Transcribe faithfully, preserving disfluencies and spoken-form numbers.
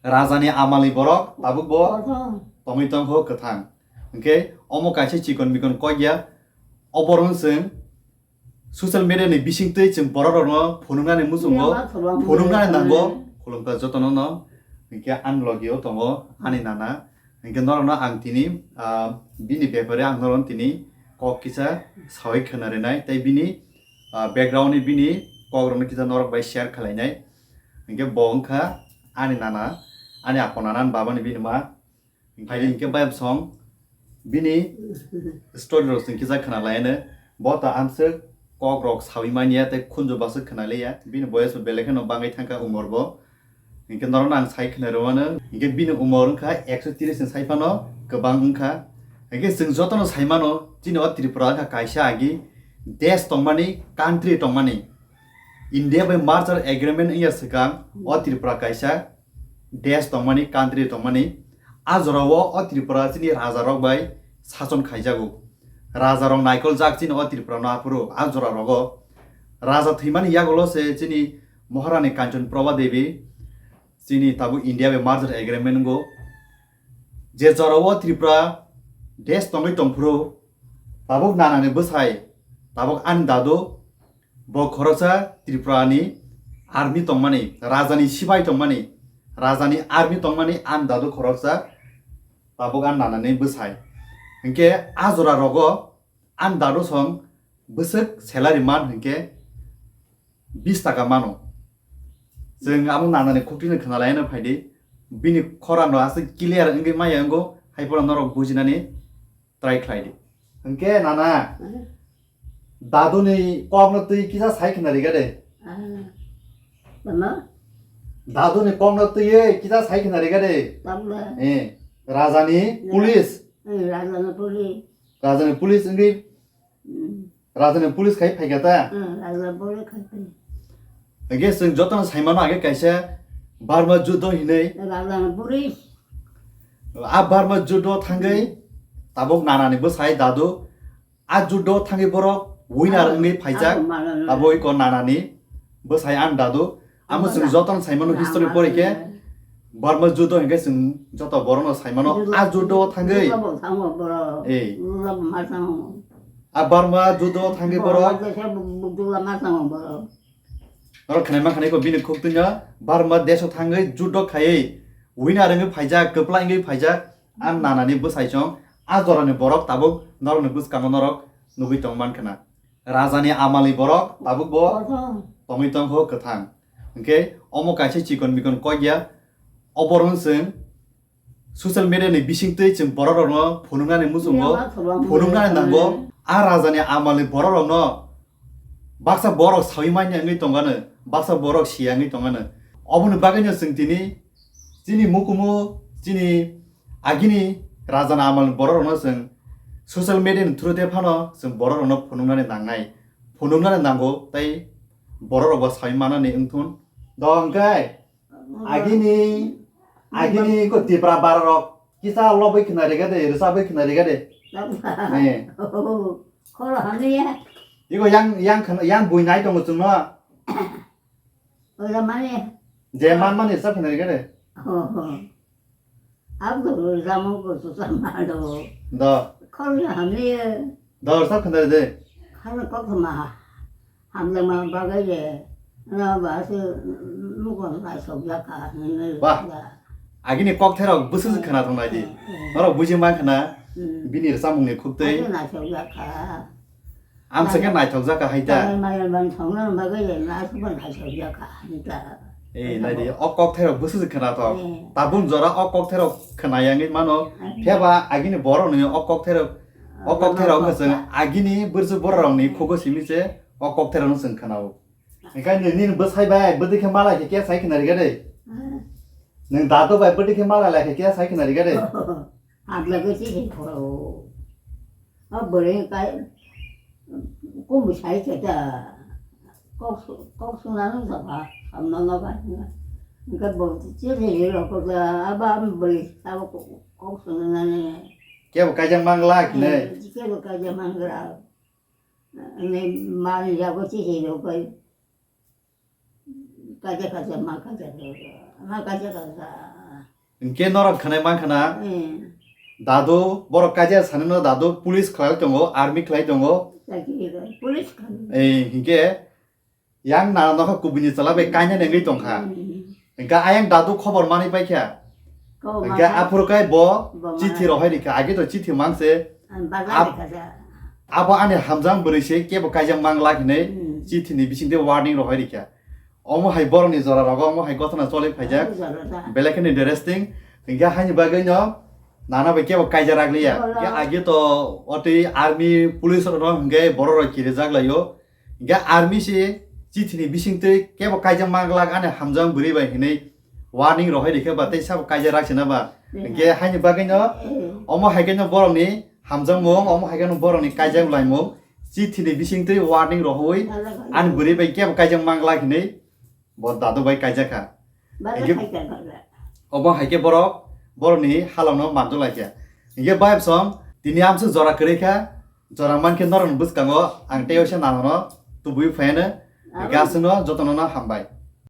Rajani amalni borok tabukbo tongwi tongkho kwthang. Hwnkhe omo kaisa chikon mikon kok ya. Oborokno chwng social media ni bisingtwi chwng borok rokno phunuknani muchungo, phunuknani nango. Khulumkha jotono no. Hwnkhe ani logi o tongo ani nana. Hwnkhe norokno ang tini, ah, bini bepare ang norokno tini kok kisa sawi khwna rinai tei bini, ah, background ni bini kok rokno kisa norok bai share khlainai. Hwnkhe bo wngkha ani nana, ani apo nana, ani baba ni bini ma. Hwnkhe, hwnkhe bayam song bini story rok chwng kisa khwna laiano. Bo ta amswk kok rok sawi manya tei khunju baswk khwna liya. Bini boyes bo belai kheno bangwi thangkha umor bo. Hwnkhe norokno ang sai khwna rwmano. Hwnkhe bini umor wngkha ekso tris ni sai phano kwbang wngkha. Hwnkhe chwng jotono sai mano chini o Tripura wngkha kaisa agi desh tongmani, country tongmani. India bai merger agreement wngya swkang o Tripura kaisa desh tongmani, country tongmani. A jorao o Tripura chini raja rok bai sason khaijago. Raja rok naikol jak chini o Tripura no aphuru a jora rogo. Raja thwimani yagulo se chini Maharani Kanchan Prabha Devi chini tabuk India bai merger agreement wngkha. Je jorao Tripura desh tongwi tongphuru tabuk nanani bwsai, tabuk ani dadu, bo khoroksa Tripura ni army tongmani, raja ni sipai tongmani, raja ni army tongmani ani dadu khoroksa tabuk ani nanani bwsai. Hwnkhe a jora rogo ani dadu song bwswk salary man hwnkhe bis taka mano. Chwng abo nanani khuktwino khwnalaino phaidi, bini khorang rok aswk clear wngwi maya wngo, hai phano norok bujinani try khlaidi. Hwnkhe nana, daduni kokno twi kisa sai khwna riga de. Mama? Daduni kokno twiwi kisa sai khwna riga de. Tamla? Eh, rajani police. Eh, rajani police. Rajani police wngwi, rajani police khai phaikha ta? Eh, rajani police khai phai. Hwnkhe chwng jotono saimano age kaisa Burma judo hinwi. Rajani police. A Burma judo thangwi tabuk nanani bwsai dadu. A judo thangwi borok winner wngwi phaijak. Abo iko nanani bwsai ani dadu. Amo chwng jotono saimano history pori khe Burma judo hinkhe chwng joto borokno saimano a judo thangwi. Ei. A Burma judo thangwi borok. Norok khnaima khnaiko bini khuktwino Burma desh o thangwi judo khaiwi winner wngwi phaijak, kwplai wngwi phaijak. A nanani bwsai chwng a jorani borok tabuk norokni bwskango norok nugwi tong mankha na. Rajani amalni borok tabukbo tongwi tongkho kwthang. Hwnkhe omo kaisa chikon mikon kok ya. Oborokno chwng social media ni bisingtwi chwng borok rokno phunuknani muchungo, phunuknani nango. A rajani amalni borok rokno baksa borok sawi manya wngwi tongano, baksa borok siya wngwi tongano. Oboni bagwino chwng tini chini mukumu, chini agini rajani amalni borok rokno chwng social media ni through de phano chwng borok rokno phunuknani nangnai, phunuknani nango tei borok rokbo sawi manani wngthun. Do hwnkhe agini, agini ko Tipra bara rok kisa lobwi khna riga de, rwchabwi khna riga de. Eh. Khoro hamya. Iko yang, yang khna, yang bui nai tongo chwngno. Ola mani. Je man mani rwchab khna riga de. Ho, ho. Abdul Zamon ko susa malo. Do. Khoro hamya. Do, rwchab khna de. Khoro kok ma. Hamjakma bagwi je, no ba se mukon lai sok jak kha, hinwi. Bah. Agini kokthairok bwswk khna thang nai di. Eh, eh. Norok buji man khna, hmm, bini rwchapmungni khuktwi. Ase naithok jak kha. Ang se khe naithok jak kha hai ta. Mayar ban thongna bagwi je, na se ban naithok jak kha, hai ta. Eh, nai di, o kokthairok bwswk khna thok. Eh. Tabuk jora o kokthairok khna yangwi mano. Eh. Phiya ba agini borok ni o kokthairok, o kokthairok wngkha chwng agini bwrwswk bororokni khugo simi se. O kokthairokno chwng khna-o. Hwnkhe nini bwsai bai bwdwi khe malai khe kesa hai khna rwgya de. Nwng dadu bai bwdwi khe malai lai khe kesa hai khna rwgya de. Hamla khe chini khoro. O bwrwi kai kum sai khe ta. Kok su-, kok suna nung sa ba. Hamno no ba. Hwnkhe bo chini rok ko da aba bwrwi sa kok suna nani. Kebo kaijak mangla khne. Kebo kaijak mangla. Ani mani yago chi se yo kai. Kaja kaja ma kaja kaja. Ma kaja kaja. Hinkhe norok khwnai mankha na, Hmm. Dadu, borok kaijak sanino dadu, police khlai tongo, army khlai tongo. Police khlai. Eh, hinkhe yang nana nokha kubuni chwla bai kaina nengwi tongkha. Hmm. Hinkhe ayang dadu khobor manwi paikha. Hinkhe aphuru kai bo chithi rohai rikha, age to chithi mangse. Abo ani hamjak bwrwi se kebo kaijak manglak hinwi Hmm. chithini bisingtwi warning rohai rikha. Omo hai borokni jora rogo omo hai gotona choli phaijak. Belai kheno interesting. Hinkhe haini bagwi no nana bai kebo kaijak rak liya. Hinkhe age to otwi army police rok no hinkhe borok rok kirijak laio. Hinkhe army se chithini bisingtwi kebo kaijak manglak ani hamjak bwrwi bai hinwi warning rohai rikhe ba tei sabo kaijak rak sina ba. Hinkhe haini bagwi no omo hai khe no borokni hamjakmung, omo hai khe no borokni kaijak laimung, chithini bisingtwi warning rohoi ani bwrwi bai kebo kaijak manglak hinwi bo dadu bai kaijak kha. Hinkhe omo hai khe borok borokni halokno manjak lai kha. Hinkhe bai bwsong tini amsuk jora kwrwi kha, jora mankhe norokni bwskango ang tei oisa nanono tubui phaiano gasungno jotono no hambai.